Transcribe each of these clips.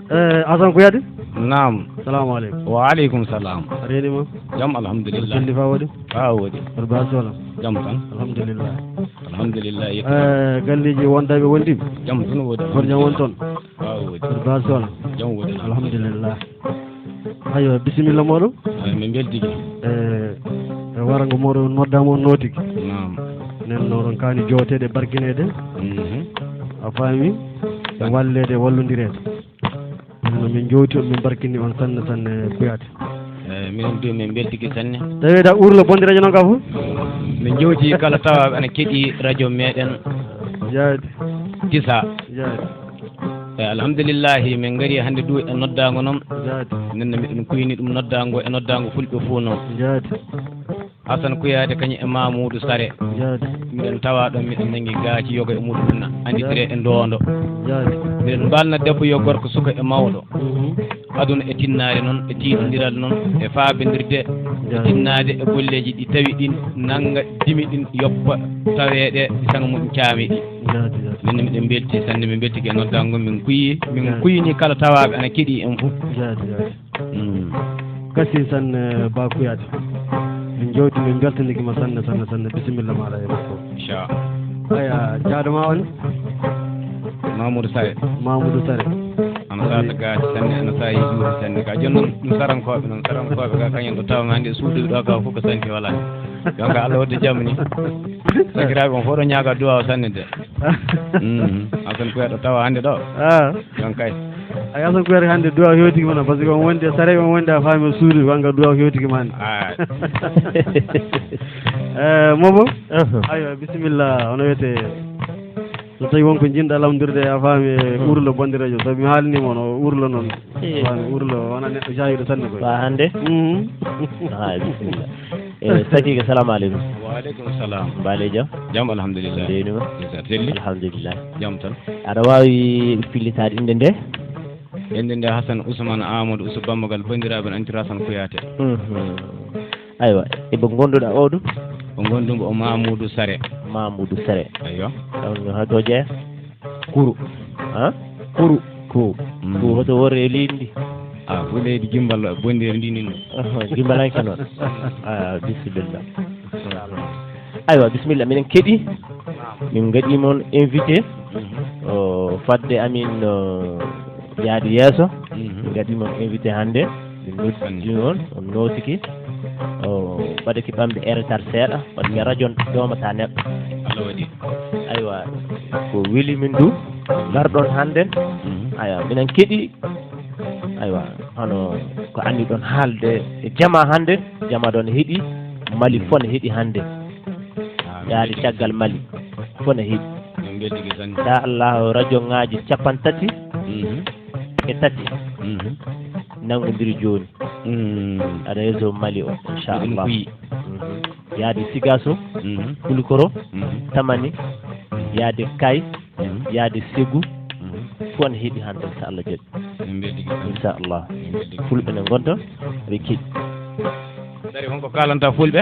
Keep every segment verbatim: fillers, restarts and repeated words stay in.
Eh, Asan Kuyate? Naam. Salamu aleykum. Wa aleykum salam. A reenima? Jam, alhamdulillah. Aɗa selli fa waɗi? Fa waɗi. Aɗa baasi wala? Jam tan. Alhamdulillah. Alhamdulillah. Eh, galleeji wondaɓe wondiɓe? Jam tan woodi. Hoto jam won toon? Fa woodi. Aɗa baasi wala? Jam woodi. Alhamdulillah. Aywa, bisimilla mooɗon. Ay, min mbeltike. Eh, e warango mooɗon noddaama on nootike. Naam. Nen noɗon kaani jooteede barkineede. Mhm. A faami? E walleede, e wallondireede. Kono min jowti on, min barkini on sanne, sanne, Kuyate. Eh, minen du, min mbeltike sanne. Tawi da urlo bonde radio non ka fof? Min jowti kala tawa ana keɗi radio meɗen. Jaade. Tisa. Jaade. Eh, alhamdulillahi, min ngari hannde du e noddaango noon. Jaade. Nen miɗen kuyni ɗum noddaango e noddaango fulɓe fof noon. Jaade. Hasan Kuyaate kañum e Mamoudou Sare. Jaade. Miɗen tawa ɗon, miɗen nangi gaaci yoga e muɗum na annditire e ndoondo. Jaade. Miɗen mbaalna debbo yo gorko, suka e mawɗo. Mhm. Aduna e tinnaare noon, e tiiɗondiral noon, e faabindirde, e Jaade. Tinnaade e golleeji ɗi tawi ɗin nannga dimi ɗin yoppa taweeɗe ɗi saŋa muɗum caami ɗi. Jaade, jaade. Min miɗen mbelti sanne, min mbeltike e noddaango, min kuyi, min Jaade. Kuyini kala tawaaɓe ana keɗi en fof. Jaade, jaade. Mm. Gasii sanne, eh, Ba Kuyaate. Min jowti, min mbeltanike ma sanne, sanne, sanne. Bisimilla maaɗa e makko. Inchallah. Aya, jaado ma on? Mamoudou Sare. Mamoudou Sare. Ana sata gaati sanne, ana saayi juuti sanne. Ka jooni noon, ɗum sarankooɓe noon. Sarankooɓe ka kañum ɗo tawa ma hannde e suudu ɗo ka fof ko santi wala. Donc, Allah wadde jam ni. Sakiraaɓe on fof ɗo ñaaga duwaaw sanne de. Mhm. Asan Kuyaate ɗo tawa hannde ɗo. Ah. Ɗon kay. A yasa ko wiyata hannde duwaw hewtiki mana, parce que on wondi e sare, on wondi a faami o suudu, wanga duwaw hewtiki ma hannde. Ah. Eh, Mobo? Aha. Aywa, bisimilla, hono wiyete, so tawi wonko jinɗa lamdirde, a faami e Mhm. urlo bonde radio, sabi mi haalni mon o urlo noon. Eh. A faami urlo, wona neɗɗo jaawiɗo sanne koy. Ba hannde? Mhm. Ah, bisimilla. Eh, Sakiike, salamu aleykum. Wa aleykum salam. Mbaali jam? Jam, alhamdulillah. Ndeenima? Ndeysan, selli? Alhamdulillah. Jam tan. Aɗa waawi fillitaade innde nde? Innde nde Hasan Usman Amadou Usu Bambagal, banndiraaɓe no anndira Hasan Kuyaate. Mhm. Aywa, e ɓe ngonduɗa o ɗum? Ko ngonduɗo o Mamoudou Sare. Mamoudou Sare. Aywa. Ɗon no hato jeeya? Kuru. Ha? Kuru. Ko. Mm. Ko hoto worre e leydi ndi? Ah, ko leydi Gimbal bondeeri ndi nin. Aha, Gimbalanke noon. Ah, bisimilla. Aywa, bisimilla. Minen keɗi. Min ngaɗi mon invité. Mhm. O, fadde amin, o, yaade yeeso. Mhm. Min ngaɗi mon invité hannde. Min noddii on, on nootiki. O, ɓadake ɓamde e retard seeɗa. Ɓadake radio on doomata neɗɗo. Allah waɗi. Aywa, ko weli min du. Ngarɗon hannde. Mhm. Aywa, minen keɗi. Aywa, hono ko anniɗon haalde e jama hannde, jama ɗon heɗi, Mali fof ne heɗi hannde. Ah, yaade caggal Mali fof ne heɗi. Min mbeltike sanne. Inchallah, radio ŋaaji capanɗe tati Mhm. e tati Mhm. nanngondiri jooni. Mm. Aɗa yeeso Mali o, inchallah. Eɗen kuyi. Mhm. Yaade Sigaso, Mhm. Kulikoro, Mhm. Tamani, yaade Kay, Mhm. yaade Segu, Mhm. fof ne heɗi hannde, so Allah jaɓi. Min mbeltike. Inchallah. Min mbeltike. Fulɓe ne ngonta, ɓe keɗi. Dari, won ko kaalanta fulɓe?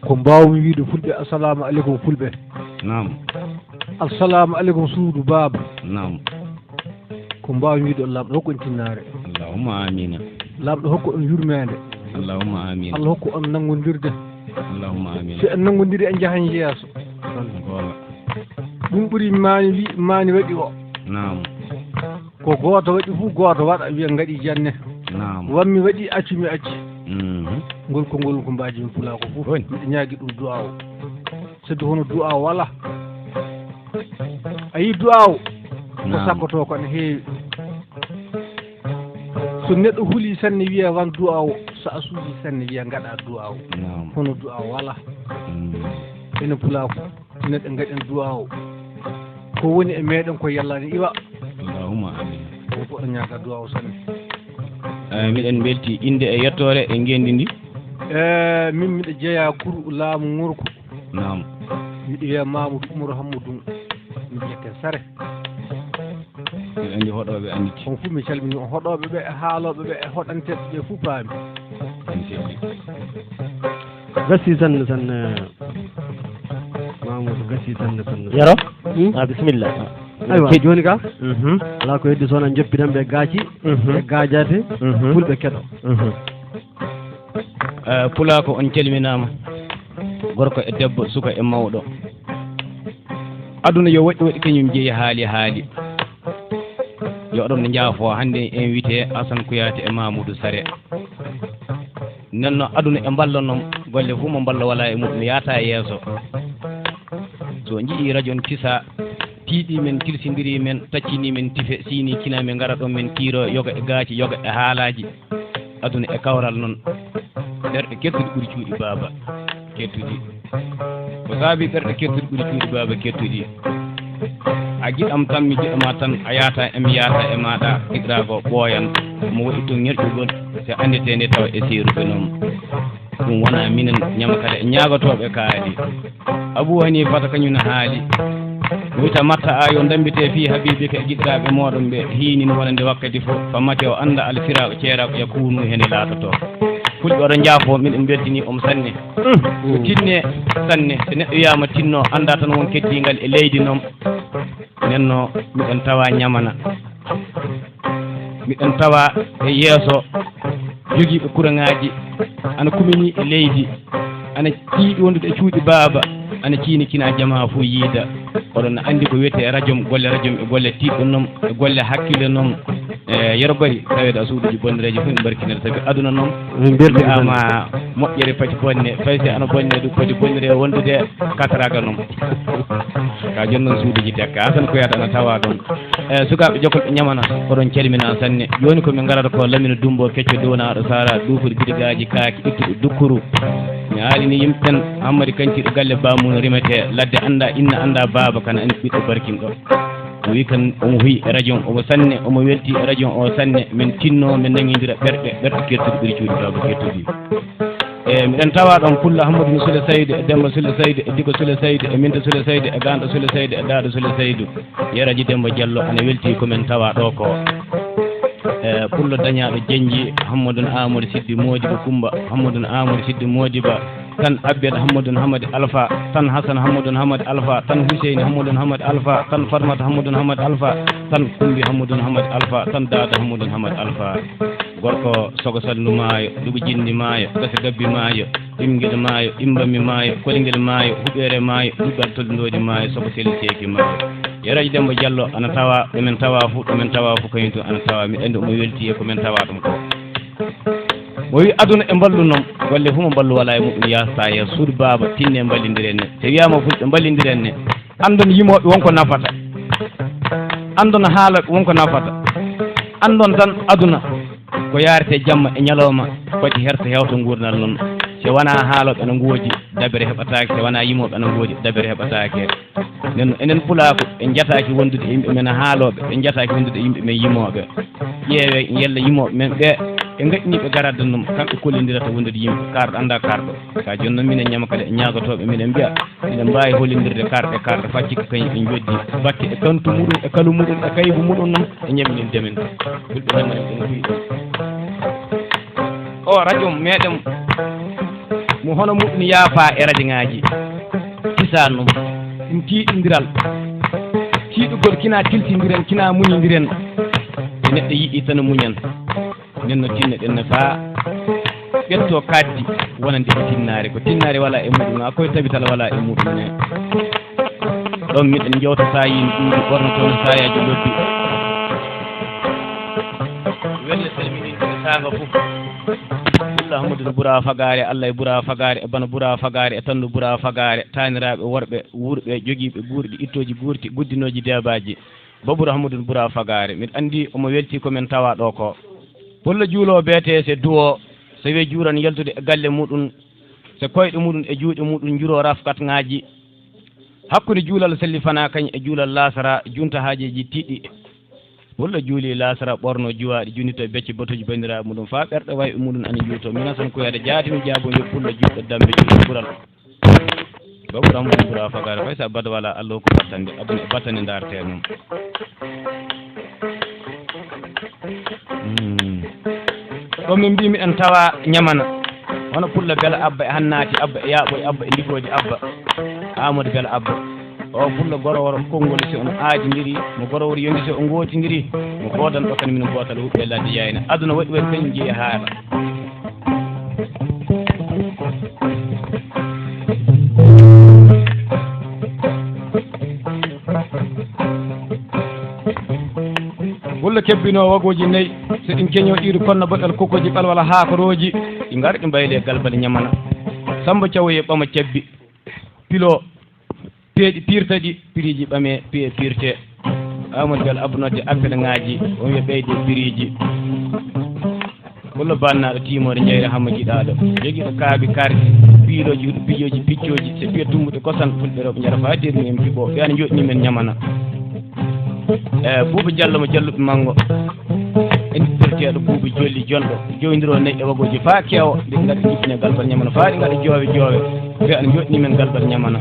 Ko mbaawmi wiide fulɓe, assalamu aleykum fulɓe. Naam. Assalamu aleykum suudu baaba. Naam. Ko mbaawmi wiide on, Laamɗo hokku en tinnaare. Allahumma amina. Laamɗo hokku en yurmeende. Allahumma amina. Allah hokku on nanngondirde. Allahumma amina. So en nanngondiri, en njahan yeeso. Goonga. Ɗum ɓuri maani wi-, maani waɗi o. Naam. Ko gooto waɗi fof, gooto waɗa, wiya ngaɗi jannde. Naam. Wammi waɗi, accu mi acci. Mhm. Ngol konngol ko mbaajimi pulaar ko fof. Woni. Miɗo ñaagi ɗum du'aaw. Sabi hono du'aaw wala. A yii du'aaw? Ko Naam. Sakkotoo ko ana heewi. So neɗɗo huli sanne wiya wan du'aaw, so a suuji sanne wiya ngaɗa du'aaw. Naam. Hono du'aaw wala. Mm. Enen pulaaku, neɗɗo ngaɗen du'aaw. Ko woni e meɗen ko yallani iwa. Allahumma amin. Ko ɗo ñaaga du'aaw sanne. Eh, miɗen mbelti innde e yettoore e ngenndi ndi. Eh, min miɗo jeyaa kuru laamu ngorku. Naam. Miɗo wiya Mamadou Oumar Hammadou. Miɗo jekke Sare. Miɗo anndi hoɗooɓe annditi. On fof mi calmini on hoɗooɓe ɓe, e haalooɓe ɓe, e hoɗanteeɓe ɓe fof paami. En selli. Gasi sanne sanne. Mamadou gasi sanne sanne. Yero? Hmm? Ah, bisimilla. Aywa, jooni ka? Mhm. Alaa ko heddi so wonaa njoppiɗen ɓe gaaci, mhm, ɓe gaajaade, mhm, fulɓe keɗo. Mhm. Eh, Pulaako, on calminaama. Gorko e debbo, suka e mawɗo. Aduna yo woɗɗi woɗɗi, kañum jeyi haali haali. Yo oɗon njaafo, hannde en invité Assane Kouyaté e Mamoudou Sarré. Nden noon, aduna e mballa noon, golle fof mo mballa wala e muɗum, yaata e yeeso. So njii radio on tisa, tiiɗi men, tilsindiri men, taccini men tife, siini kina men, ngara ɗon men kiiro, yoga e gaaci, yoga e haalaaji. Aduna e kawral noon, ɓerɗe kettuɗi ɓuri cuuɗi baaba kettuɗi. Ko saabi ɓerɗe kettuɗi ɓuri cuuɗi baaba kettuɗi? A giɗam tan, mi giɗama tan, a yaata e mi yaata e maɗa, giɗirago ɓooyan. Mo waɗi tun ñerƴugol, si anndete nde tawa e seeruɓe noon. Ɗum wona minen ñamakale e ñaagotooɓe kaali. Abuu Haniifata kañum ne haali. Wita matta a yo ndambite fii Habiibika e giɗiraaɓe mooɗon ɓe hiinin wonande wakkati fof. Fa mate o annda alfira o ceera ko yakunu hene laatoto. Fulɓe oɗo njaafo, miɗen mbeltini on sanne. Ko tinne sanne. So neɗɗo wiyaama tinno, annda tan won keddingal e leydi noon. Nden no miɗen tawa ñamana. Miɗen tawa e yeeso jogiiɓe kuraŋaaji, ana kumini e leydi, ana tiiɗi wondude e cuuɗi baaba, ana ciini kina jamaa fof yiida. Oɗon anndi ko wiyetee rajom, golle rajom e golle tiiɗɗo noon, e golle hakkille noon. E Yero Bari, taweede a suuduji bonnereeji fof ne mbarkinere, sabi aduna noon, min mbeltani wiyaama moƴƴere pati bonne, fay si ana bonne ɗum pati bonnere wondude katraga noon. Ka jooni noon suuduji tekka, Assane Kouyaté ana tawa ɗoon. E sukaaɓe jokolɓe ñamana, oɗon calmina sanne. Jooni ko min ngarata ko Lamine Dumbo Kecco Downaaɗo Sara, duufuɗo bidigaaji kaaki, ittuɗo dukkuru. Mi haalini yimɓe ɓen, Hammadi Kanciri galle Bamunu rimetee, ladde annda inna annda baaba, kana anndi ɓiɗɗo barkinɗo. O wi kan omo huyi e radio on, omo sanne, omo welti e radio on o sanne. Min tinno, min nangindira ɓerɗe, ɓerɗe kertuɗi ɓuri cuuɗi baaba kertuɗi. E miɗen tawa ɗon Pullo Hammadou Sule Saydu, e Demba Sule Saydu, e Digo Sule Saydu, e Minta Sule Saydu, e Gaanɗo Sule Saydu, e Daaɗo Sule Saydu. Yeraji Demba Diallo ana welti ko min tawa ɗo ko. E Pullo dañaaɗo Janji, Hammadou Amadou Siddi Modibo Kumba, Hammadou Amadou Siddi Modiba, tan Abbel Hammadou Hamadi Alfa, tan Hasan Hammadou Hamadi Alfa, tan Huseyni Hammadou Hamadi Alfa, tan Farmata Hammadou Hamadi Alfa, tan Kumbi Hammadou Hamadi Alfa, tan Daada Hammadou Hamadi Alfa. Gorko Sogo Sallu Maayo, Dugu Jinni Maayo, Gasa Gabbi Maayo, Imgel Maayo, Imbammi Maayo, Kolingel Maayo, Huɓeere Maayo, Duɓɓal Tolndoodi Maayo, Sogo Seli Seeki Maayo. Yeraji Demba Diallo ana tawa, ɗo men tawa fu, ɗo men tawa fu kañum tun ana tawa. Miɗo anndi omo welti e ko men tawa ɗum ko. Mo wi aduna e mballu noon, golle fof mo mballu wala e muɗum yahata yeeso. Suudu baaba, tinne mballindiren ne. So wiyaama fulɓe mballindiren ne, anndon yimooɓe wonko nafata. Anndon haalooɓe wonko nafata. Anndon tan aduna ko yaarete jamma e ñalawma, foti herto hewto nguurnal noon. So wonaa haalooɓe ana ngoodi, dabere heɓataake. So wonaa yimooɓe ana ngoodi, dabere heɓataake. Nden no enen Pulaaku, en njataaki wondude e yimɓe men haalooɓe, en njataaki wondude e yimɓe men yimooɓe. Ƴeewe yalla yimooɓe men ɓe, ɓe ngaƴni ɓe garadda noon, kamɓe kollindirata wondude yimɓe, kaarɗo annda kaarɗo. Ka jooni noon minen ñamakale e ñaagotooɓe, minen mbiya, minen mbaawi hollindirde kaarɗe, kaarɗe faa cikka kañum en njoddi batte e kantu muɗum, e kalu muɗum, e kaybu muɗum noon, e ñaminin demen. Fulɓe ñamani ɗum ɗum. O radio meɗen mo hono muɗum yaafa e rajoŋaaji. Kisanum. Ɗum tiiɗindiral. Tiiɗugol kina tiltindiren, kina muñindiren. E neɗɗo yiɗi tan muñan. Nden no tinno ɗen no faa ɓetto kaddi wonande e tinnaare. Ko tinnaare wala e muɗum, a koye tabital wala e muɗum ne. Ɗon miɗen jewta saayiin ɗuuɗi ɓorno toon saayaaji lobbi. Welle salminiinde saanga fof. Fulla Hammadou Bura Fagaare, Allah e Bura Fagaare, e Bana Bura Fagaare, e Tandu Bura Fagaare, taaniraaɓe worɓe, wuurɓe, jogiiɓe guurɗi, ittooji guurti, guddinooji deebaaji. Babura Hammadou Bura Fagaare, miɗo anndi omo welti ko men tawa ɗo ko. Pullo juuloo beete se duwo, se we juuran yaltude e galle muɗum, se koyɗe muɗum e juuɗe muɗum njuro rafkatŋaaji. Hakkunde juulal sellifana kañ e juulal laasara, junta haajeeji tiɗɗi. Pullo juuli laasara, ɓorno juwaaɗi, junnito becce batuuji banndiraaɓe muɗum, faa ɓerɗe wayɓe muɗum ana njuuto. Min Asan Kuyaaɗe jaatimi jaabo yo Pullo juulɗo dambe juulɗo ɓural. Babu Rambo Bura Fagaare, fay sa bada wala Allah ko battande, aduna e battande ndaartee noon. Hmm. Ɗo min mbii miɗen tawa ñamana. Hono Pullo Bela Abba e Hannaati Abba e Yaaɓoy Abba e Ndigoodi Abba. Amadou Bela Abba. O pullo goro woro konngol, si on aadindiri, mo goro woro yondi, si on ngootindiri, mo goodan ɗo kan min gootal huɓɓe ladde yayna. Aduna waɗi waɗi kañum jeeya haala. Pullo kebbinoo wagooji nayi, so ɗin keñoo iiru konno baɗal kokoji ɓalwala haakorooji, ɗi ngara ɗi mbaylee galbal ñamana. Samba Thiaw e ɓama cabbi, pilo, peeɗi pirta ɗi, piriiji ɓamee, piyee pirtee. Amadou Diallo Abdou nodde appel ŋaaji, on wiya ɓeyde piriiji. Pullo bannaaɗo tiimoore njeyre hamma giɗaaɗo. Jogiiɗo kaabi karti, piilooji huɗo pijooji piccooji, so piya tumbuɗe kosan, fulɓe rewɓe njara faa derni en piɓo. Ɓe ana njoɗni men ñamana. E Buuba Jallo mo Jalluɓe Manngo. En ɗittorteeɗo Buuba Jolli jonɗo. Joyndiroo nayi e wagooji faa keewa. Nde ngaɗa jippine galbal ñamana faa ɗi ngaɗa joowe joowe. Ɓe ana njoɗni men galbal ñamana.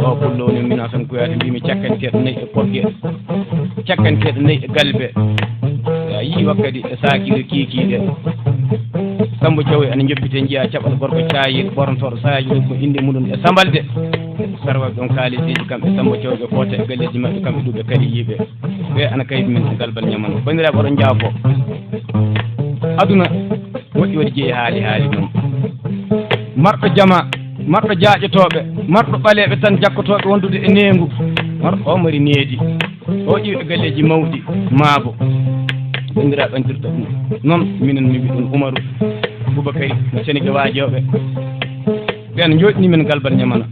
O pullo woni min Asan Kuyaate mbimi cakkanteeɗo nayi e pogge. Cakkanteeɗo nayi e galbe. A yii wakkati e saakiiɗo kiikiiɗe. Samba Thiaw ana njoppite njiya caɓal gorko caayiiɗo ɓornotooɗo saayaaji ɗum ko innde muɗum e sambalde. Sarwaaɓe ɗon kaaliseeji kamɓe Samba Thiaw ɓe koota e galleeji maɓɓe kamɓe ɗuɓe kadi yiiɓe. Ɓe ana kaydi men e galbal ñamano. Banndiraaɓe oɗon njaafo. Aduna woɗɗi waɗi jeyi haali haali ɗum. Marɗo jama, marɗo jaaƴotooɓe, marɗo ɓaleeɓe tan jakkotooɓe wondude e neengu. Marɗo o mari needi. O ƴiwi e galleeji mawɗi, maabo. Banndiraaɓe andirta ɗum. Noon minen mi mbiɗon Umaru Bubakari no Senegal waajooɓe. Ɓeen njooɗni men galbal ñamana.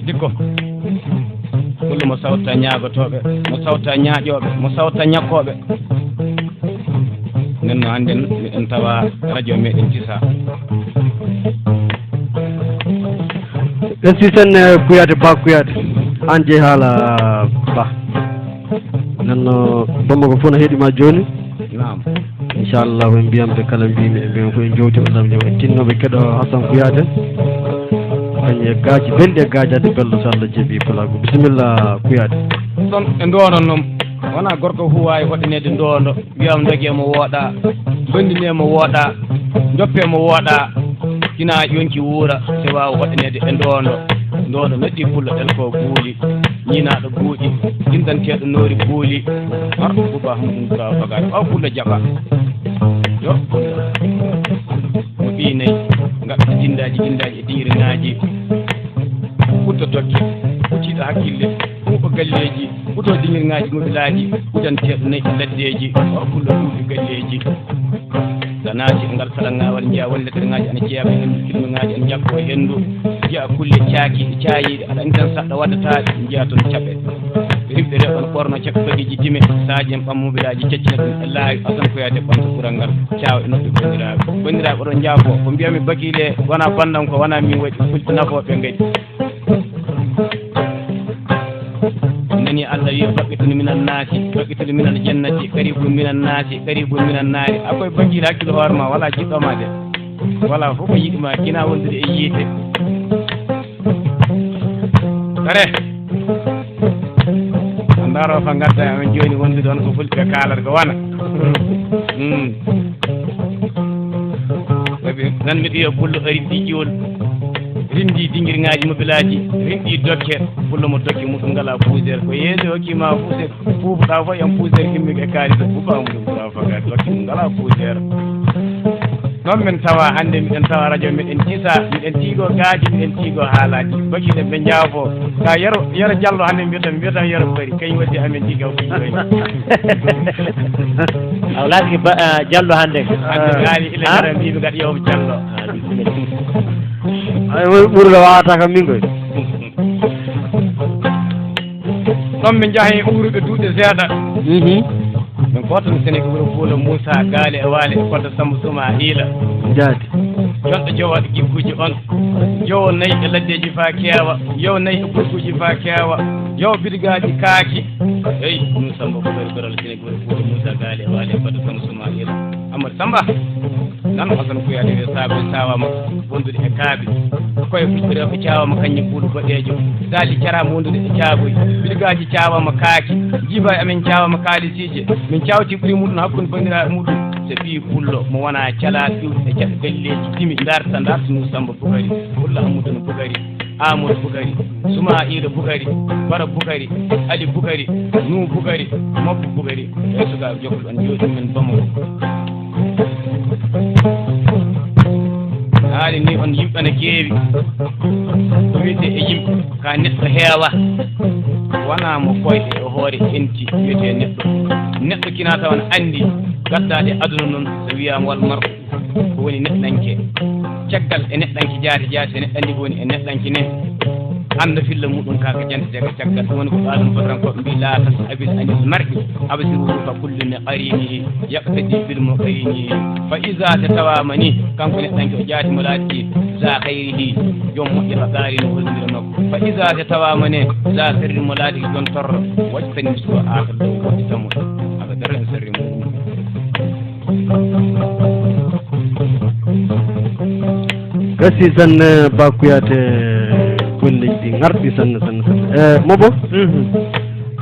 Dikko. Kullo mo sawta ñaagotooɓe, mo sawta ñaaƴooɓe, mo sawta ñakkooɓe. Nden no hannden miɗen tawa radio meɗen Tisa. Ɓen sisen, eh, Kuyaate Ba Kuyaate. Aan jeyi haala Ba. Nden no Bamako fof no heɗi ma jooni. Naam. Inchallah, en mbiyam ɓe kala mbimi e mbiyam ko en jowti o lamde o e tinnoɓe keɗo Hassan Kuyaate. Kañum e gaaji belɗi e gaajaade belɗo so Allah jaɓi pulaagu. Bisimilla Kuyaate. Ɗon e ndoono noon. Wonaa gorko fof waawi hoɗaneede ndoondo. Wiyam ndogee mo wooɗaa, ngonndinee mo wooɗaa, njoppee mo wooɗaa, kina yonki wuura, so waawa hoɗaneede e ndoondo. Ndoondo noddi pullo ɗel ko guuli, ñiinaaɗo buuɗi, jindanteeɗo noori buuli. Har Buba Hamdun Burawa Fagaare, o pullo jaɓa. Yo pullo. Mo ɓiy nayi, ngaɗɗo dindaaji, dindaaji e diŋirŋaaji. Ɓutto tokke, ɓuttiiɗo hakkille, ɓuuɓo galleeji, ɓutto diŋirŋaaji mobilaaji, udanteeɗo nayi e laddeeji, o pullo ɓuuɓi galleeji. So naati e ngal saraŋaawal, njiya won letterŋaaji ana jeyaa e henndu, filmeŋaaji ana njakkoo e henndu, njiya kulle caaki, caayiiɗe, aɗa anndi tan saɗɗa waɗataa, njiya toon caɓe. Rimɓe rewɓe ana ɓorno caɓe bagiiji dime, saaji en ɓammuɓe laaji caccina ɗum e laawi, Asan Koyaate ɓamta kural ngal, caawa e noddu banndiraaɓe. Banndiraaɓe, oɗon njaafo, ko mbiyami bagiiɗe, wonaa banndam ko, wonaa min waɗi, fulɓe nafooɓe ngaɗi. Nani Allah wiya, "Baqitul minan naasi, baqitul minal jannati, qaribun minan naasi, qaribun minan naari." A koye bagiiɗe hakkille hoore ma, wala jiɗɗo ma de. Wala fof ko yiɗi ma, kina wondude e yiite. Kare. Ndaro fa ngadda amen jooni wondude on ko fulɓe kaalata ko wana. Mm. Sabi nan mbiɗo wiya pullo ari ɗi jiwol. Rindi dingirŋaaji mobilaaji, rindi dokke, pullo mo dokke muɗum ngala puuseer. Ko yeeso hokki ma puuseer, puufuɗa fof yam puuseer immike e kaalis o, buba muɗum ɓura fagaade dokke mum ngala puuseer. Ɗon min tawa hannde, miɗen tawa radio, miɗen Tisa, miɗen tiigo gaaji, miɗen tiigo haalaaji. Bakiiɗe ɓe njaafo. Ka yero, yero Jallo hannde mbiyata, mbiyata yero Bari. Kañum waɗi amen tiiga o ɓiy koy. A walaaki ba, ah, Jallo hannde. Hannde haali ila Ah? Gara mbiimi ngaɗa yo Jallo. Ah, bisimilla. Ay, ɓurɗo waawata kam min koy. Ɗon min njaha e ɓuuruɓe duuɗe seeɗa. Mhm. Min kootani Senegal wuro Fuulo Muusa Gaale e Waale e Koddo Sambo Suma Hiila. Jaati. Jonɗo jowa gigguji on. Jowo nayi e laddeji faa keewa. Yow nayi e gurguji faa keewa. Yow bidigaaji kaaki. Hey, ɗum Sambo ko ɓuri goral Senegal wuro Fuulo Muusa Gaale e Waale e Koddo Sambo Suma Hiila. Amadou Samba. Nan Hasan Kuyaaɗe wiya saabe caawaama wondude e kaaɓe. Koye fuɗɗoree ko caawaama kañƴe buuɗu boɗeejo. Daali caraama wondude e caaboy. Biligaaji caawaama kaake. Jiiba e amen caawaama kaalisiije. Min cawti ɓuri muɗum hakkunde banndiraaɓe muɗum. So ɓii pullo mo wonaa calaa iwde e caɗa galleeji dimi. Ndarta, ndarta nu Samba Bukari. Wulla Amadou no Bukari. Amadou Bukari, Sumaila Bukari, Bara Bukari, Ali Bukari, Nuhu Bukari, Mabbu Bukari, e sukaaɓe jokkol on jooɗi men Bamako. Haali ni on yimɓe na keewi, ko wiyetee e yimɓe, ka neɗɗo heewa, wonaa mo koyɗe e hoore enti wiyetee neɗɗo. Neɗɗo kinaa tawa na anndi gaddaade aduna noon, so wiyaama wal mar'u ko woni neɗɗanke. Caggal e neɗɗanke jaati jaati, so neɗɗo anndi ko woni e neɗɗanke ne, annda filla muɗum ka ko jantete ka caggal. Ɗum woni ko ɓaaɗum fotankooɓe mbi, "La tas abil anil mar'i, absiru fa kullu min qarinihi yaqtadi bil muqarini." Fa iza te tawaama ni, kanko neɗɗanke o jaati mo laaɗi za khayrihi, joom moƴƴata ɗaari no holnira makko. Fa iza te tawaama ne, za sharri mo laaɗi joom torro, wajtani so aata ɗum waɗi tamo. Haka dara en sarri muɗum. Gasi tan, eh, Ba Kuyate, golleji ɗi ngarɗi sanne, sanne, sanne. Eh, Mobo? Mhm.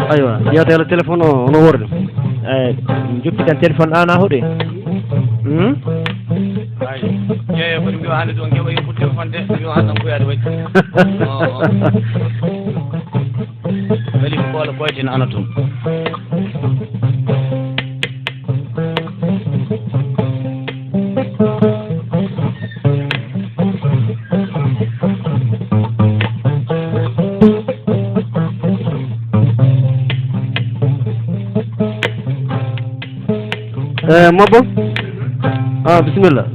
Aywa, yiyata yala téléphone o, ono worre? Eh, jokkitan téléphone an a hoɗe? Hmm? Ay, yeeyo ko mbiwa hande ɗo ngewa yimɓe téléphone de, mbiwa hande ko yaade waɗi. O, o. Weli ko ɓoola koyten ana toon. Eh, Mabo? Ah, bisimilla.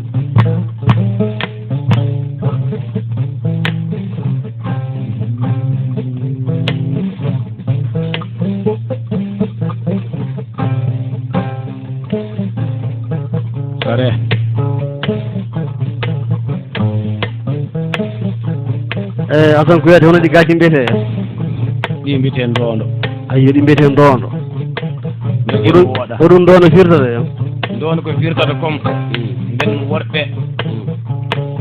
Sare. Eh, Asan Kuyate, hono ɗi gaaci mbiyetee? Ɗi mbiyetee ndoondo. Ayyo, ɗi mbiyetee ndoondo. Ndoondo wooɗa. Ko ɗum ndoondo firtata, yo? Ndoondo ko firtata kon. Nden worɓe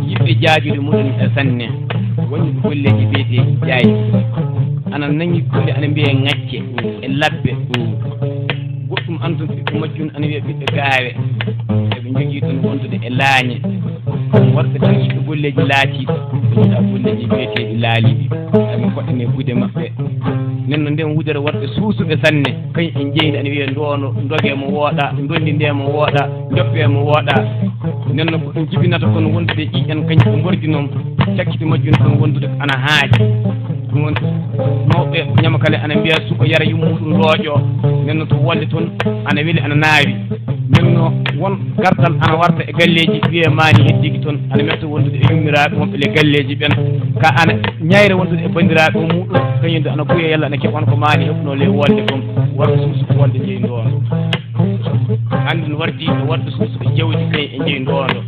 yiɓɓe jaajude muɗum e sanne. Woni ko golleeji mbiyetee jaaji. Ana nangi kulle ana mbiyee ŋacce e labbe. Goɗɗum an tun ɓiɓɓe majjum ana wiya ɓiɓɓe gaawe. Eɓe njogii tun wondude e laañe. Worɓe tan yiɓɓe golleeji laatiiɗi. Ɓe njiɗa golleeji mbiyeteeɗi laaliiɗi. Aɓe koɗɗane gude maɓɓe. Nden no nden wudere worɓe suusuɓe sanne. Kañ en jeyni ana wiyee ndoono, ndogee mo wooɗa, ndondi ndee mo wooɗa, njoppee mo wooɗa. Nden no ko ɗum jibinata kon wondude e ƴiƴan kañ ko ngorjunoom. Cakkiti majjum kon wondude ko ana haaji. Ɗum woni mawɓe ñamakale ana mbiya suko yara yummuɗum looƴo. Nden no to wolde toon ana weli ana naawi. Nden no won gartal ana warta e galleeji wiyee maani heddiki toon ana metta wondude e yummiraaɓe wonɓe le galleeji ɓen. Ka ana ñayre wondude e banndiraaɓe muɗum kañum de ana kuya yalla ana keɓan ko maani heɓuno le wolde kon. Warta suusuko wolde jeyi ndoondo. Hannde no wardi e worɓe suusuɓe jawdi kañ e jeyi ndoondo.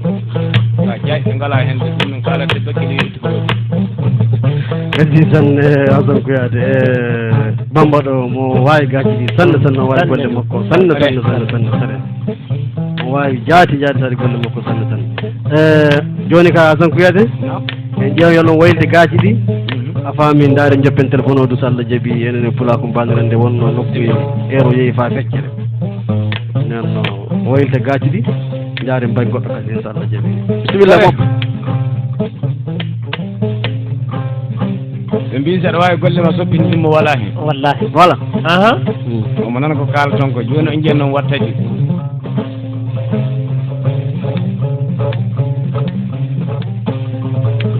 Ka jaaƴe ngalaa heen de ɗum min kaalata bakkile yewti ko waɗi. Heddi tan e Asan Kuyate e Bamba ɗo mo waawi gaaci ɗi sanne sanne, o waawi golle makko sanne sanne sanne sanne sanne. O waawi jaati jaati taade golle makko sanne sanne. E jooni ka Asan Kuyate en ƴeew yo ɗon waylude gaaci ɗi. A faami ndaare joppen téléphone o du so Allah jaɓi enen e pulaaku mbandiren nde wonno nokku e eero yehi faa feccere. Nden no waylude gaaci ɗi. Njaari mbay goɗɗo kadi, inchallah, jaɓi. Bisimilla, moƴƴo. Ɓe mbii saɗa waawi golle ma soppinde ɗum mo walaa heen. Wallaahi. Voilà. Aha. Omo nana ko kaalaton ko jooni, on njiyan noon wattadi.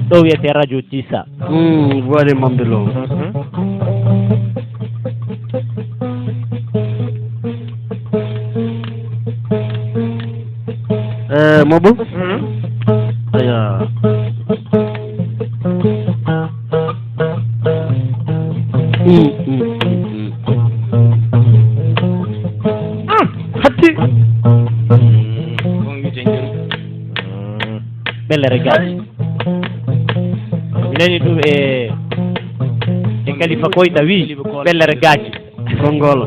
Ɗo wiyetee radio Tisa. Voile mamde lo. Eh, Mobo? Aya. Hatti. Ɓellere gaaji. Mi nani ɗum e e Kalifa Koyta wi ɓellere gaaji. Konngolo.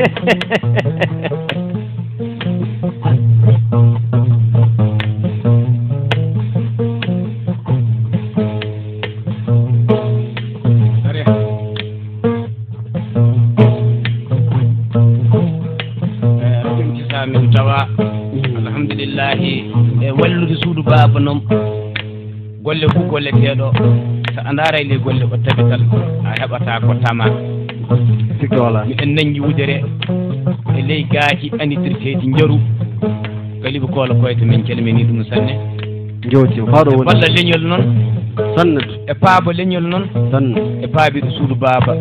Ko noon, golle fof golleteeɗo, so a ndaaray le golle ko tabital, a heɓata ko tama. Sikka wala. Miɗen nanngi wudere e ley gaaji anidirteeɗi njaru. Kalibu Koolo Koyta, min calminii ɗum sanne. Jowti, faaɗo woni. Balla leñol noon. Sanne. E paaba leñol noon. Sanne. E paabiɗo suudu baaba.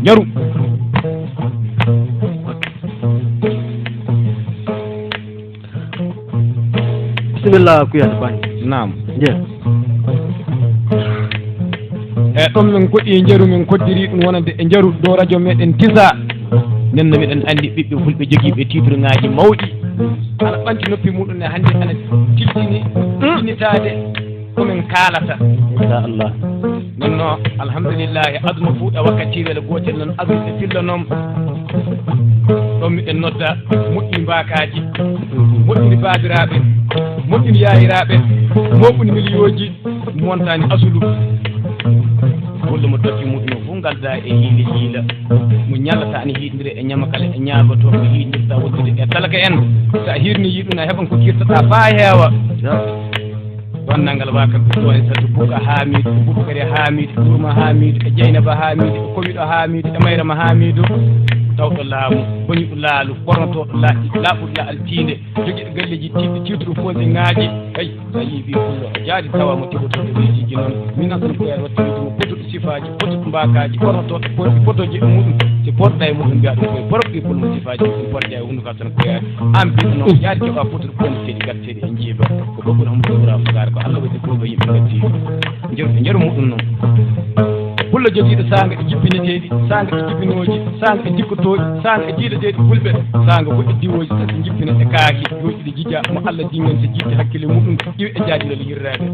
Njaru. Bisimilla, Kuyat Bani. Naam. Njeer. E ɗon min koɗi njaru, min koddiri ɗum wonande e njaru dow radio meɗen Tisa. Nden no miɗen anndi ɓiɓɓe fulɓe jogiiɓe titre ŋaaji mawɗi. Ana ɓanti noppi muɗum ne hannde ana tiltini, tiltinitaade ko min kaalata. Inchallah. Nden no, alhamdulillahi, aduna fuu e wakkati wele gootel noon, aduna e filla noon. Ɗon miɗen nodda moƴƴi mbaakaaji, moƴƴi baabiraaɓe, moƴƴi yaayiraaɓe, moƴƴi miliyooji, montani asulu. Golle mo tokki muɗum o fof ngalda e hiile hiila. Mo ñallata ana hiiɗndira e ñamakala e ñaagoto mo hiiɗndirta wondude e talaka en. So a hirni yiɗum a heɓan ko kirtaɗa faa heewa. Wannangal wa kam ɓe ɗo e sattu Buka Haamiidu, Bubakari Haamiidu, Burma Haamiidu, e Jeynaba Haamiidu, e Kowiɗo Haamiidu, e Mayrama Haamiidu, tawɗo laamu, boñuɗo laalu, ɓornotooɗo laaƴi, laaɓuɗo laaltiinde, jogiiɗo galleeji tiiɗɗi, tiitru fondiŋaaji. Hey, so a yii ɓii pullo, o jaari tawa mo keɓotooɗo weejiiji noon, min an tan ko yar watta wiide mo potuɗo sifaaji, potuɗo mbaakaaji, ɓornotooɗo porɗi potooji e muɗum. Si porɗa e muɗum mbiya ɗum koye porɗi pullo sifaaji muɗum porɗa e hunnduko tan ko yaari. An biɗo noon, yaari keɓa potuɗo ponti seeɗi gatteeɗi e njiiba. Ko Bokkuɗo Hammudu Wura Fugaare, ko Allah waɗi pullo yimɓe ngaddi. Njaru, njaru muɗum noon. Pullo jogiiɗo saanga e jippinateeɗi, saanga e jippinooji, saanga e jikkotooɗi, saanga e jiilateeɗi fulɓe, saanga ko e diwooji tati jippina e kaaki, yooɗiɗi jija, mo Allah jinnganta jiɗde hakkille muɗum, iwi e jaajirol yirreede.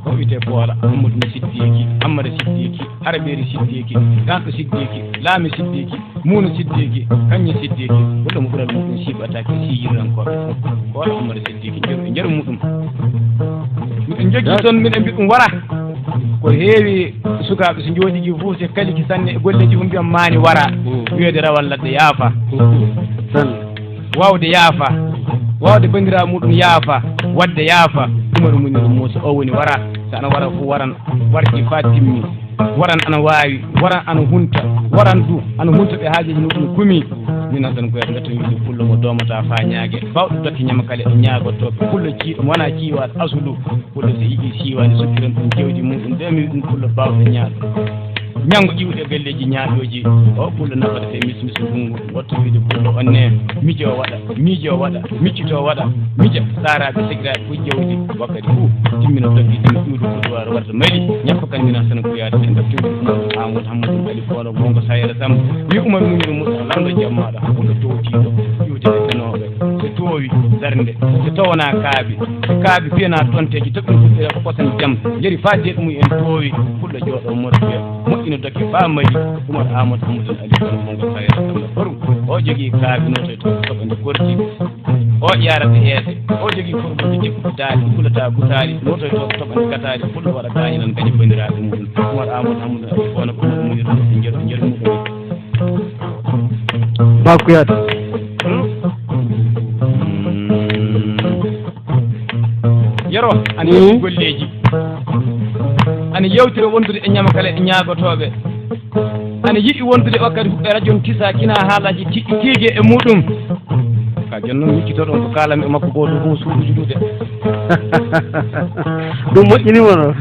O wiyetee Boola, Ammadu no Siddiiki, Ammada Siddiiki, Harabeeri Siddiiki, Ganɗo Siddiiki, Laami Siddiiki, Muuna Siddiiki, Kañña Siddiiki, walla mo ɓural muɗum siiɓataake, si yirrankooɓe fof. Ko walla Ammada Siddiiki, njaru, njaru muɗum. Miɗen njogii toon, miɗen mbiya ɗum wara. Ko heewi sukaaɓe so njooɗii fof, so kaliki sanne e golleeji fof mbiyan maani wara. Mm. Wiyeede rawal ladde yaafa. Mm. Tan. Waawde yaafa. Waawde banndiraaɓe muɗum yaafa. Waɗde yaafa. Umaru Muniru Muusa, o woni wara. So ana wara fof waran. Warji faa timmi. Waran ana waawi, waran ana hunta, waran du ana hunta ɓe haajeeji muɗum kumi. Min noon tan ko yata ngatton wiide pullo mo doomata faa ñaage. Baawɗo dokke ñamakale e ñaagotooɓe. Pullo ciiɗo mo wonaa ciiwaaɗo asulu. Pullo so yiɗi siiwaani sukkiran ɗum jawdi muɗum. Nde mi ɗum pullo baawɗo ñaaɗo. Ñanngo iwde galleeji ñaaɗooji. O pullo naɓata e mis mis ndunngu. Wattu wiide pullo on ne. Mijo waɗa, mijo waɗa, miccito waɗa. Mija, saaraaɓe, segiraaɓe, fof jawdi. Wakkati fof timmina tokki ɗum iwde pullo waɗa warta mali. Ñakko kan mina sana ko yaade en ɗaɓtude. Amadou Hammadou Ali Koolo, Bongo Sayra Samb. Wi Umar Muniru Musa, lanɗo jammaaɗo, hakkunde towtiiɗo. Iwde e fenooɓe. So toowi, darnde. So tawanaa kaabi. So kaabi, piyanaa tonteeji, toɓɓe fuɗɗira ko kosan jam. Njeri faa deeɗi mum en toowi. Fuɗɗo jooɗo Morfiya. Moƴƴino dokke faa mali. Umar Amadou Hammadou Ali Koolo, Bongo Sayra Samb. Horum. O jogii kaabi notoy to, toɓɓe nde korti. O ƴaarata heese, o jogii korkoɗe jikkuɗe daali, ɗi kulataa butaali, notoytooɓe toɓa nde gataali, pullo waɗa gaañanan gaña banndiraaɓe muɗum. Umar Amadou Hammadou Abdou Kono ko Umar Muniru e njeru, njeru muɗum. Bakkuyaade. Yero, ana yeewi golleeji. Ana yeewtira wondude e ñamakala e ñaagotooɓe. Ana yiɗi wondude wakkati huɓɓe radio n tisa kina haalaaji tiɗɗi tiige e muɗum. Ka jooni noon miccitoɗon ko kaalanmi e makko gooto fof suuɗuji ɗuuɗe. Ɗum moƴƴini mo noon.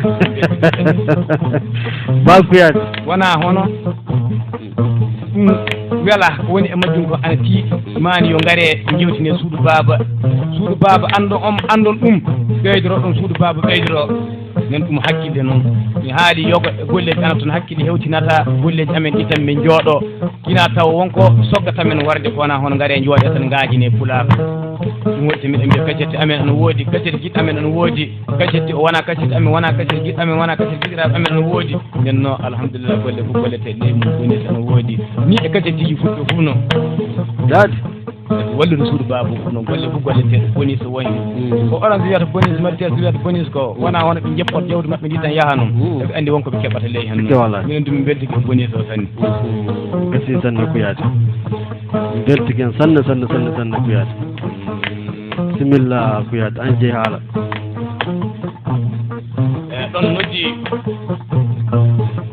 Bakkuyaade. Wonaa hono ɗum wela ko woni e majjum ko ana tiiɗi. Maani yo ngare njewtine suudu baaba. Suudu baaba anndon on, anndon ɗum. Ɓeydoro ɗum suudu baaba ɓeydoro. Nen ɗum hakkille noon. Mi haali yoga e golleeji ana toon hakkille hewtinata golleeji amen ɗi tan min njooɗo. Kina taw wonko soggata men warde ko wona hono ngare njooɗe tan ngaajine pulaar. Ɗum waɗi so miɗen mbiya kacette amen ana woodi, kacette giɗɗo amen ana woodi, kacette o wona kacette amen, wona kacette giɗɗo amen, wona kacette giɗiraaɓe amen ana woodi. Nden no alhamdulillah golle fof gollete leydi mum bonirta ana woodi. Ni e kacetteji fulɓe fof noon. Daade. Wallude suudu baaba, kono golle fof golle tee bonus woni. Mm. Ko orange wiyata bonus, mari tee wiyata bonus ko wona hono ɓe njeppot jawdi maɓɓe ndi tan yaha noon. Mm. Eɓe anndi won ko ɓe keɓata ley heen. Sikke noon. Walaa. Minen dum min mbeltike bonus o tan. Mm. Merci sanne Kouyaté. Mbeltike en sanne, sanne, sanne, sanne Kouyaté. Bisimilla Kouyaté, an jeyi haala. E ɗon noddi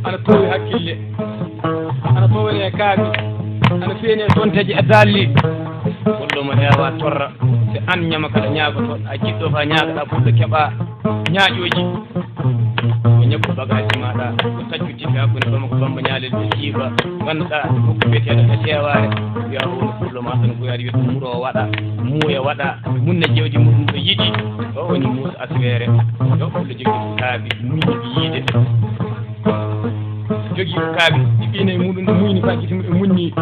ana towi hakkille. Ana towne e kaaɓi, ana feene e tonteeje e daalli. Goɗɗo mo heewa torra, si an ñama kala ñaagotoɗa, a jiɗɗo fa ñaagoɗa, fulɓe keɓa ñaaƴooji. Ko ñabbu bagaaji maaɗa, ko taccu tippe hakkunde Bamako Bamba ñaalel ɓe siiba. Ngannduɗaa, nokku biyeteeɗo e Seewaare, wiya o woni fullo ma tan, ko yaade wiyata muro o waɗa, muuya waɗa, munna jawdi muɗum ko yiɗi. O woni Muusa Asweere, yo fullo jogii kaaɓi, muñi yiide. Jogii kaaɓi, ɗiɗi e muɗum, ɗi muyni, faa gite muɗum munni.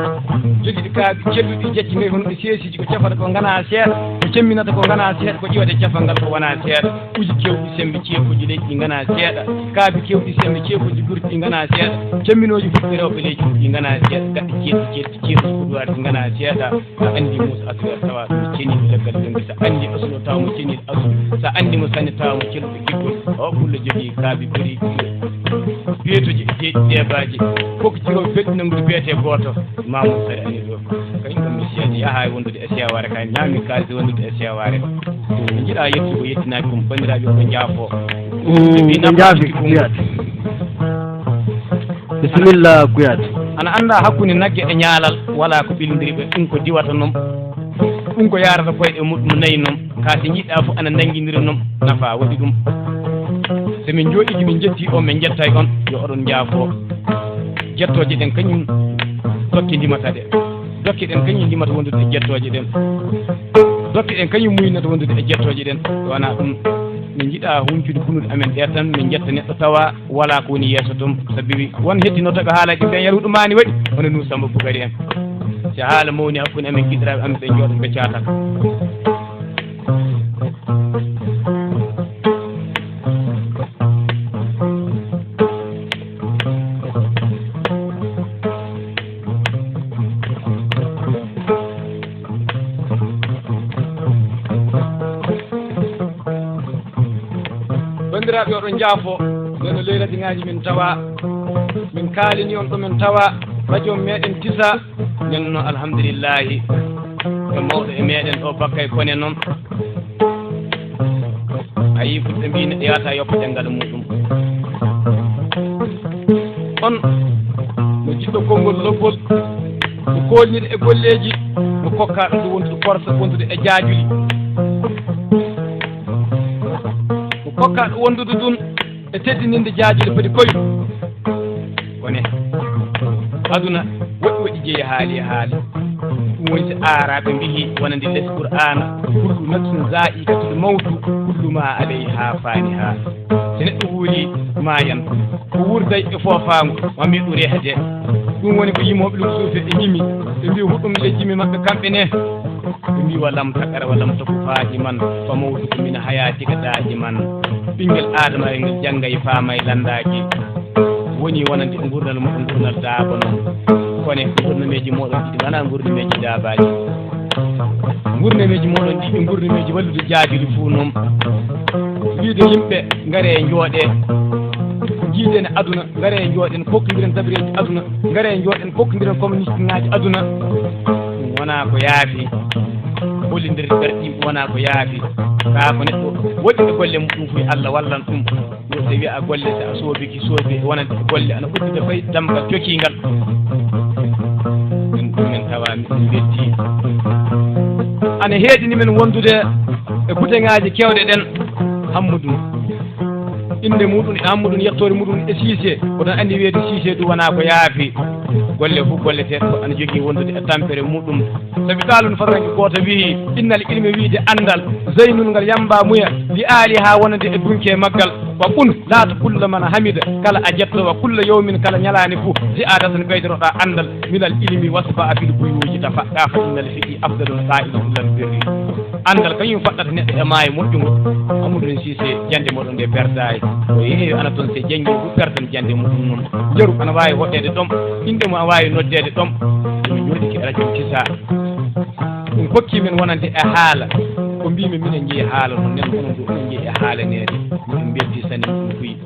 Jogii kaaɓi, celluɗi, jacci ngayi, hono ɗi seesiji, ko cafata ko ngana seeɗa, ko cemminata ko ngana seeɗa, ko ƴiwata e cafal ngal ko wona seeɗa. Uji keewɗi semmbe ceekuuji leydi ɗi ngana seeɗa, kaaɓi keewɗi semmbe ceekuuji gurti ɗi ngana seeɗa. Cemminooji fulɓe rewɓe leydi ɗi ngana seeɗa, gaɗɗi ceeɗi, ceeɗi, ceeɗi, ceeɗi, ɗi ngana seeɗa. A anndi Muusa Asweere tawa ɗum ceniiɗo leggal lombi. So a anndi asulu tawa mo ceniiɗo asulu. So a anndi mo sanne tawa mo celluɗo giggol. O fullo jogii kaaɓi buri beetuji e deeƴi deebaaji. Fof ko ciro belɗi nanngude beetee gooto. Maamu Sari ani ɗo. Kañum ɗum mi seedi yaha e wondude e Seewaare kay. Ñaami kaalis wondude e Seewaare. Mi njiɗa yettugo yettinaaki ɗum banndiraaɓe ko njaafo. Mm, ɓe njaafi Kouyaté. Bisimilla Kouyaté. Ana annda hakkunde nagge e ñaalal, wala ko ɓilindiri ɓe, ɗum ko diwata noon, ɗum ko yaarata koyɗe muɗum nayi noon, ka si njiɗɗa fof ana nanngindiri noon, nafa waɗi ɗum. So min njooɗiiki min njetti on, min njettay on, yo oɗon njaafo. Jettooje ɗen kañum dokke ndimata ɗe. Dokke ɗen kañum ndimata wondude e jettooje ɗen. Dokke ɗen kañum muynata wondude e jettooje ɗen. Wona ɗum, min njiɗa huncude bunuɗe amen ɗe tan, min njetta neɗɗo tawa wala ko woni yeeso toon, sabi won hettinotoɓe haala ɗi ɓen yalhuɗo maani waɗi, hono Nuhu Samba Bukari en. Si haala mawni hakkunde amen giɗiraaɓe amen ɓe jooɗo ɓe caataka. Banndiraaɓe, oɗon njaafo, nden no ley radiŋaaji min tawa, min kaalini on ɗo min tawa, radio meɗen Tisa, nden no alhamdulillahi, e mawɗo e meɗen ɗo Bakkay Kone noon. A yii fulɓe mbii neɗɗo yahata yoppa ɗenngal muɗum. On no jiɗɗo konngol lobbol, no koolniɗo e golleeji, no kokkaaɗo ɗo wondude korsa, wondude e jaajuli. Ko kokkaaɗo wondude ɗum e teddininde jaajule foti koy. Kone aduna woɗɗi woɗɗi jeyi haali e haali. Ɗum woni so aaraaɓe mbiyi wonande les Qur'aana, kullu nafsin zaa'iqatul mawtu, kullu ma alayha faniha. So neɗɗo wuuri, maayan. Ko wuurday e foofaango, ma miɗo rehde. Ɗum woni ko yimooɓe Lugsuufe ɓe ñimi. Ɓe mbiyi huɗum le jimi maɓɓe kamɓe ne. Ɓe mbiyi wa lam taqra wa lam taku faahiman, fa mawtuka min hayaatika daa'iman. Ɓinngel Aadama e ngel janngay faamay lanndaaki. Woni wonande e ngurnal muɗum ngurnal daaba noon. Kone ngurnameeji mooɗon ɗiɗi wonaa ngurnameeji daabaaji. Ngurnameeji mooɗon ɗiɗi ngurnameeji wallude jaajuli fuu noon. Wiide yimɓe ngaree njooɗee. Njiiden aduna, ngaree njooɗen kokkondiren tabireeji aduna, ngaree njooɗen kokkondiren communistiŋaaji aduna. Ɗum wonaa ko yaafi. Hollindirde ɓerɗe yimɓe wonaa ko yaafi. Kaa ko neɗɗo woɗɗi e golle muɗum fuu Allah wallan ɗum. Yo so wiya golle so a soobiki soobe wonande golle ana uddude koye damgal cokingal. Min ɗum min tawa min betti. Ana heedini min wondude e kuteŋaaji kewɗe ɗen. Hammudu. Innde muɗum e Hammudu, yettoore muɗum e Siise. Oɗon anndi weedu Siise du wonaa ko yaafi. Golle fof golleteeɗo fof ana jogii wondude e tampere muɗum. Sabi ɗaalun fataranke gooto wiyi, innal ilmi wiide anndal, zeynun ngal yamba muya, li aali haa wonande e dunke maggal, wa kun laata kulla man hamida, kala a jetto, wa kulla yawmin kala ñalaani fof, ziyaadatan ɓeydoroɗaa anndal, minal ilmi wasba a fil buyuuji ta faɗɗa fa innal fiɗi afdalun qaa'idatun lal birri. Anndal kañum faɗɗata neɗɗo e maayo moƴƴungo. Amadou Cissé, jannde moɗon nde perdaay. O yeeyo ana toon se janngi ɗum perdan jannde muɗum noon. Jaru ana waawi hoɗeede ɗom, innde mum ana waawi noddeede ɗom. Ɗum jooɗi ki radio Tisa. Ɗum hokki min wonande e haala. Ko mbiimi minen njeyi haala noon, nen onon ɗo onon njeyi e haalaneede. Min mbeltii sanne, ɗum fuyi.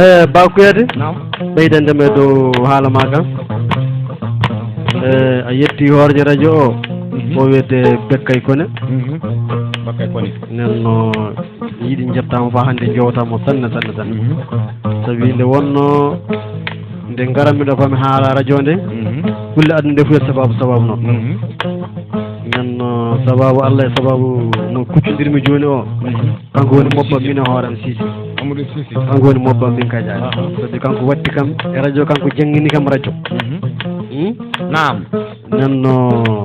Eh, Ba Kuyate, naam. Ɓeydande mi e dow haala maa kan. Eh, a yetti hooreejo radio o, mhm, o wiyetee Bekkay Kone. Mhm. Bekkay Kone. Nen no yiɗi njettaama faa hannde njowtaama sanne, sanne, sanne. Mhm. Sabi nde wonnoo, nde ngaranmi ɗo ko mi haala radio nde, mhm, kulle aduna nde fof e sababu, sababu noon. Mhm. Nen no sababu Allah e sababu no kuccondirmi jooni o. Mhm. Kanko woni mobbo min e hooram Sise. Amadou Sise. Kanko woni mobbo min kadi. Aha. Sabi kanko watti kam e radio, kanko janngini kam radio. Mhm. Hmm? Naam. Nen no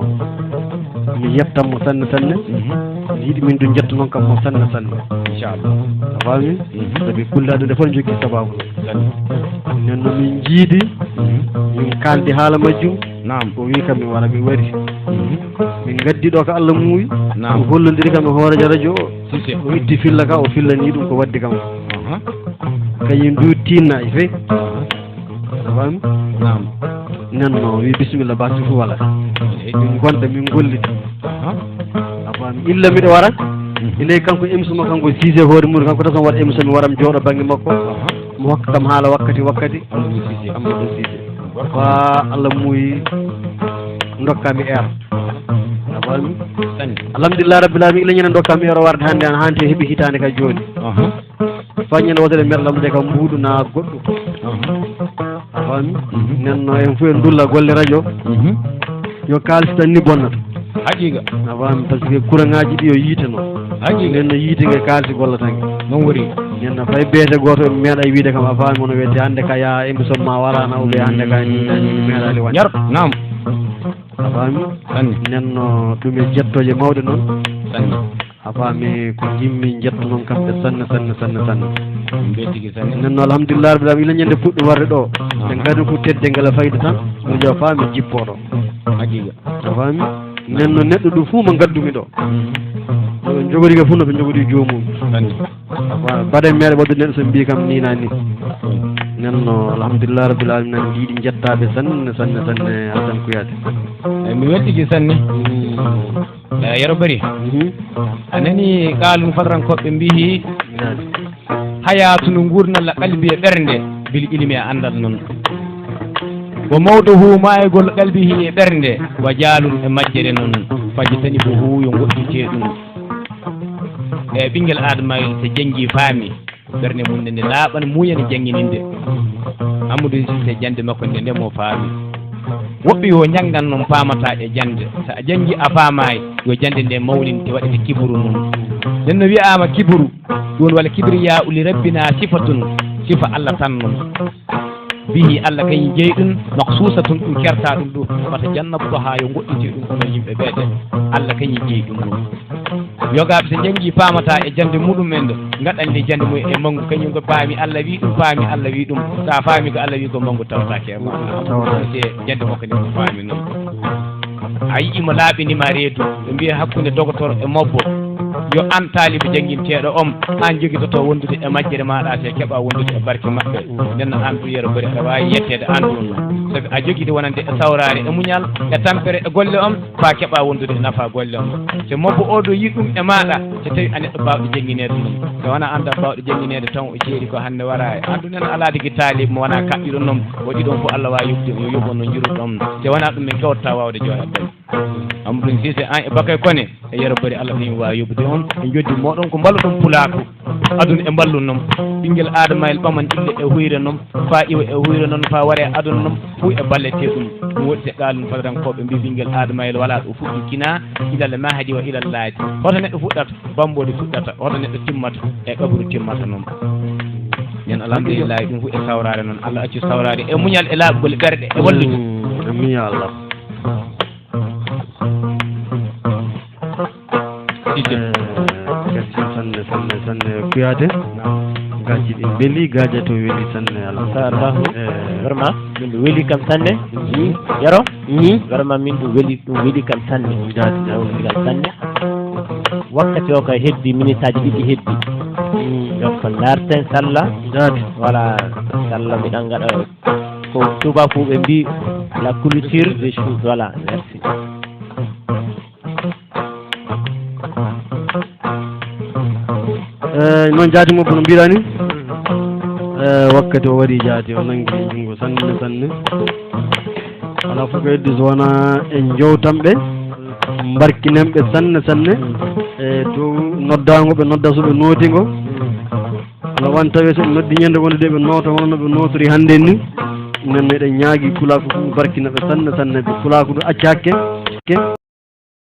mi yettan mo sanne, sanne. Mhm. Mi yiɗi min du njetto noon kam mo sanne, sanne. Inchallah. A faami? Mhm. Sabi kulle aduna fof ne jogii sababu. Sanne. Nen no min njiidi, mhm, min kaaldi haala majjum. Naam. O wii kam mi wara, mi wari. Mhm. Min ngaddi ɗo ko Allah muuyi. Naam. O hollondiri kam e hooreejo radio o. Sise. O itti filla ka, o fillanii ɗum ko waddi kam. Aha. Kañum du tinna e fey. Aha. A faami? Naam. Nen no wi bisimilla ba sifu wala. Eyi. Min ngonda, min ngollita. Aha. A faami? Illa miɗo wara. Mhm. Ilay kanko émission mo kanko Sise hoore mum, kanko tan so waɗa émission mi waram jooɗo bannge makko. Aha. Mo hokka kam haala wakkati, wakkati. Amadou Sise. Amadou Sise. Wa Allah muuyi ndokka mi heure. A faami? Sanne. Alhamdulillah rabbil alamin, ila ñande ndokka mi heure warde hannde an hanti heɓi hitaande ka jooni. Aha. Faa ñande wootere mi yiyata lamnde kam mbuuɗu naa goɗɗum. Aha. A faami? Mhm. Nen no en fof en ndulla golle radio. Mhm. Yo kaalis tan ni bonnata. Haqiiqa. A faami? Parce que courant ngaaji ɗi yo yiite noon. Haqiiqa. Nen no yiite nge kaalis gollata nge. Noon woni. Nen no fay beete gooto en meeɗa wiide kam a faami, hono wiyetee hannde ka yaa émission ma waraana, ou bien hannde ka ni, ni, ni, meeɗaali waɗde. Yar, naam. A faami? Sanne. Nen no ɗum e jettooje mawɗe noon. Sanne. A faami ko njimmi njetto noon kamɓe sanne, sanne, sanne, sanne. Ɗum ɓe tigi sanne. Nen no alhamdulillah rabbil alamin, ila ñande puɗɗo warde ɗo. Aha. Ɓe ngari ko tedde ngal e fayda tan. Ɗum yo faami jippooɗo. Haqiiqa. A faami? Nen no neɗɗo ɗum fof mo ngaddumi ɗo. Mhm. Ɗo ɓe njogori ga fof no ɓe njogori joomum. Sanne. A faami? Mbaɗen meeɗa ɓadde neɗɗo so mbii kam ni naa ni. Nen no alhamdulillah rabbil alamin, nan yiɗi njettaaɓe sanne, sanne, sanne, Alassane Kouyaté. Eyi, mi weltike sanne. Mm. Eh, Yero Bari. Mhm. A nani kaalun fadrankoɓe mbiyi, naam, hayatu no ngurnalla qalbi e ɓernde, bil ilmi e andal non. Wa mawduhu maayugol qalbihi e ɓernde, wa jaalun e majjere non, fajitani buhu yo ngoɗɗite ɗum. E ɓinngel Aadamayel so janngi faami, ɓernde mum nde, nde laaɓan, muuyan janngininde. Amadou Cissé, jannde makko nde, nde mo faami. Woɓɓe yo njanngan noon paamata e jannde. So a janngi a faamaay, yo jannde nde mawnin te waɗete kiburu noon. Nden no wiyaama kiburu, ɗum woni wala kibriya uli rabbina sifatun, sifa Allah tan noon. Bihi Allah kañum jeyi ɗum, maksusatun ɗum kerta ɗum ɗo, wata jannabu ɗo haa yo ngoɗɗite ɗum onon yimɓe ɓe de. Allah kañum jeyi ɗum ɗum. Yogaaɓe so njanngi paamata e jannde muɗum en ɗo, ngaɗan le jannde mum e manngu, kañum ko paami Allah wi ɗum, paami Allah wi ɗum. So a faami ko Allah wi ko manngu tawataake e ma. Tawataake. Se jannde makko nde ko faami noon. A yiɗi mo laaɓini ma reedu, ɓe mbiya hakkunde dogotoor e mobbo. Yo an taalibo jannginteeɗo on, an jogitoto wondude e majjere maaɗa, te keɓa wondude e barke maɓɓe. Nden no an ɗum Yero Bari aɗa waawi yetteede an ɗum. Sabi a jogii wonande e sawraare, e muñal, e tampere, e golle on, faa keɓa wondude e nafa golle on. Te mobbo o ɗo yi ɗum e maaɗa, te tawi a neɗɗo baawɗo janngineede ɗum. Te wona an tan baawɗo janngineede tan o ceeri ko hannde wara. An ɗum nen alaa digi taalibo mo wona kaɓɓiɗo noon, o ɗiɗon fof Allah waawi yoɓde, yo yoɓ on no njiruɗon. Te wona ɗum min kewta waawde jooɗaade. Amadou Cissé, an e Bakay Kone, e Yero Bari, Allah ɗum waawi yoɓude on. E njoddi moɗon ko mballuɗon pulaaku. Aduna e mballu noon. Ɓinngel Aadamayel ɓaman ille e huyre noon. Faa iwa e huyre noon, faa wara e aduna noon. Fuu e ballete ɗum. Ɗum waɗi se qaalun fadarankooɓe mbi ɓinngel Aadamayel walaa ɗo fuɗɗi kina ilal mahdi wa ilal laadi. Hoto neɗɗo fuɗɗata, bamboode fuɗɗata. Hoto neɗɗo timmata, e qaburu timmata noon. Nen alhamdulillahi, ɗum fuu e sawraare noon. Allah accu sawraare e muñal e laaɓugol ɓerɗe e wallude. Mm, amin ya Allah. Idde. Eh, merci sanne, sanne, sanne, Kouyaté. Gaaji ɗi mbeli, gaaji to weli sanne, alhamdulillah. Machallah. Eh. Vraiment, min ɗum weli kam sanne. Mhm. Yero? Mhm. Vraiment, min ɗum weli, ɗum weli kam sanne. Jaati, jaati. Ɗum weli kam sanne. Wakkati o kay heddi, minitaaji ɗiɗi heddi. Mhm. Donc, ko ndaarten salla. Jaati. Voilà, salla mi ɗan gaɗa ko tubakuɓe mbi la culture des choses. Voilà, merci. Eyi, noon jaati mo kono mbiɗa ni, eyi, wakkati o waɗi jaati, o nanngi junngo sanne sanne. Alaa fof ko heddi so wonaa en njowtanɓe, mbarkinanɓe sanne sanne. E to noddaango ɓe nodda so ɓe nooti ngo. Ala wan tawi so ɓe noddi ñande wonde de ɓe noota hono no ɓe notori hannde ni. Nden meɗen ñaagi pulaaku ɗum barkina ɓe sanne sanne, ɓe pulaaku ɗum acca hakke.